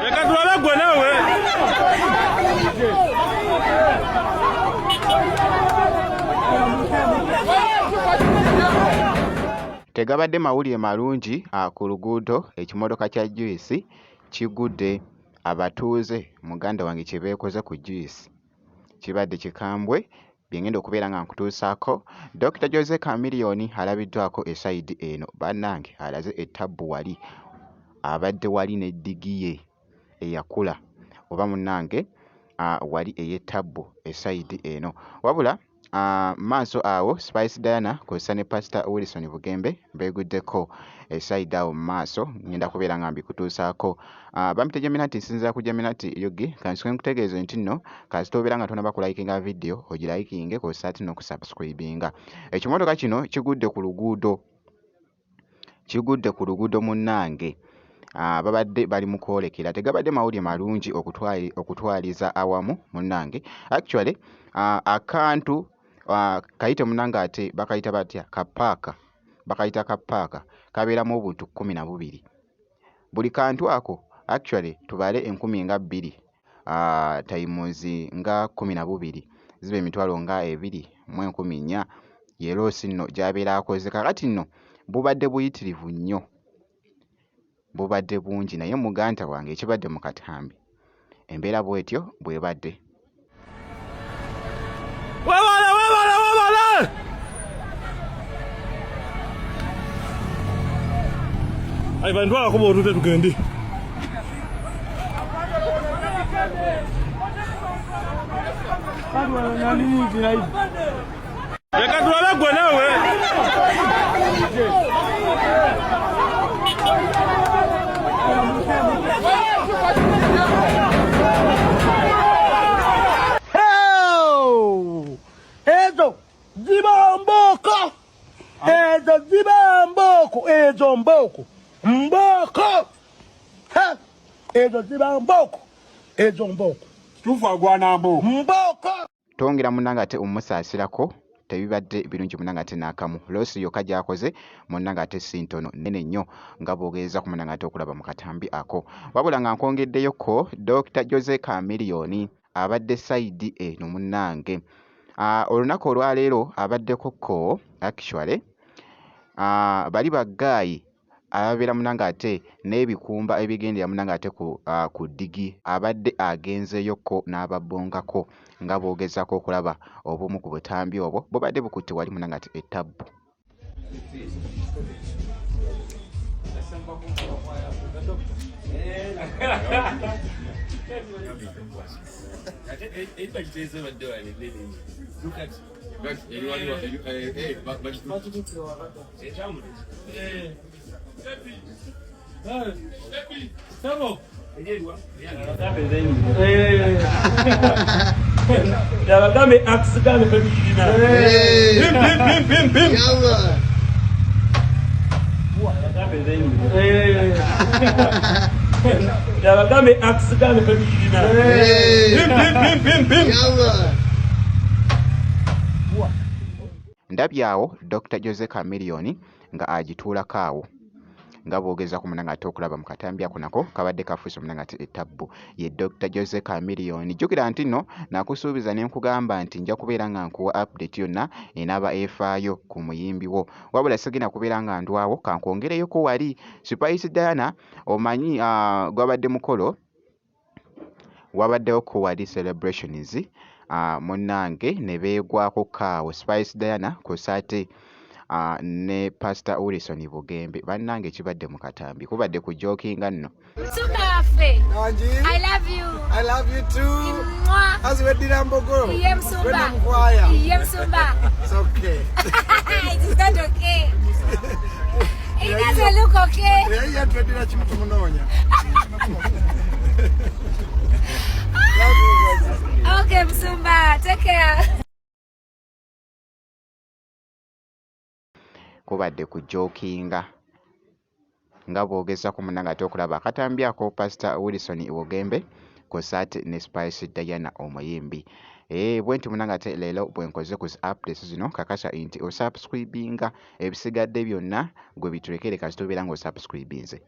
Leka tulabe gwe naawe. Tegabadde mawulire malungi ku luguudo, ekimotoka kya Juice kigudde. Abatuuze muganda wange kye beekoze ku Juice kibadde kikambwe bye ngenda okubeera nga nkutuusaako. Dokita Jose Chameleone alabiddwako esayidi eno bannange alaze ettabbu wali abadde wali ne ddigi ye eyakula oba munnange wali ey'ettabbu esayidi eno. Wabula Maaso awo Spice Diana kw'ossa ne Pasita Wilson Bugembe beeguddeko esayidi awo mu maaso ngenda kubeera nga mbikutuusaako. Bampita Jaminati nsinziira ku Jaminati Ug kansooke nkutegeeze nti nno kasita obeera nga tonnaba kulayikinga vidiyo ogilayikinge kw'ossa ate n'okusubscribinga. Ekimotoka kino kigudde ku luguudo. Kigudde ku luguudo munnange. Babadde bali mu kwolekera. Tegabadde mawulire malungi okutwaliza awamu munnange. Actually akantu kayite munnange ate bakayita batya? Ka ppaaka, bakayita ka ppaaka kabeeramu obuntu 12. Buli kantu ako actually tubale enkumi nga bbiri tayimuzi nga 12 ziba emitwalo nga 4,400 ye loosi nno gy'abeera akoze. Kaakati nno bubadde buyitirivu nnyo, bubadde bungi naye muganda wange ekibadde mu katambi embeera bw'etyo bw'ebadde. Webale, webale, webale! Ayi bantwala kuba otute tugende. Leka tulabe gwe naawe. Ezo ziba mbooko, ezo ziba mbooko, ezo mbooko, mbooko, ezo ziba mbooko, ezo mbooko. Tufu agwana mbooko. Mbooko. Twongera munnange ate omusaasirako tebibadde birungi munnange ate n'akamu. Loss yokka gy'akoze munnange ate si ntono nnene nnyo nga bw'ogezaako munnange ate okulaba mu katambi ako. Wabula nga nkwongeddeyo ko Dokita Jose Chameleone abadde sayidi eno munnange. Olunaku olwaleero abaddeko ko actually bali baggaayi ababeera munange ate n'ebikumba ebigendera munange ate ku ddigi abadde agenzeeyo ko n'ababbongako nga bw'ogezaako okulaba obumu ku butambi obwo bubadde bukutte wali munange ate ettabbu. Yabagambe accident bebirina. Bim bim bim bim bim. Yabagambe accident bebirina. Bim bim bim bim bim. Ndabye awo Dokita Jose Chameleone nga agituulako awo nga bw'ogezaako munnange ate okulaba mu katambi ako nako kabadde kafuuse munnange ate ettabbu. Ye Dokita Jose Chameleone. Jjukira nti nno nakusuubiza ne nkugamba nti nja kubeera nga nkuwa update yonna enaaba efaayo ku muyimbi wo. Wabula sigenda kubeera nga ndwawo kankwongereyoko wali Spice Diana omanyi gwabadde mukolo Wabaddewo ko wali celebrations munnange ne beegwako ko awo Spice Diana kw'ossa ate ne Pastor Wilson Bugembe bannange kibadde mu katambi kubadde ku jokinga nno. Musumba waffe. I love you. I love you too. Mwah. As weddira mbogo. Iye musumba. Wena mukwaya. Iye musumba. It's okay. It is not okay. It doesn't look okay. Yali yatweddira kimu tumunoonya. Okay, Musumba. Take care. Kubadde ku jokinga nga bw'ogezaako munnange ate okulaba akatambi ako Pastor Wilson Bugembe kw'ossa ate ne Spice Diana omuyimbi. Eeh bwentyo munnange ate leero bwe nkoze ku zi updates zino kakasa nti osubscribinga ebisigadde byonna gwe bitulekere kasita obeera ng'osubscribinze.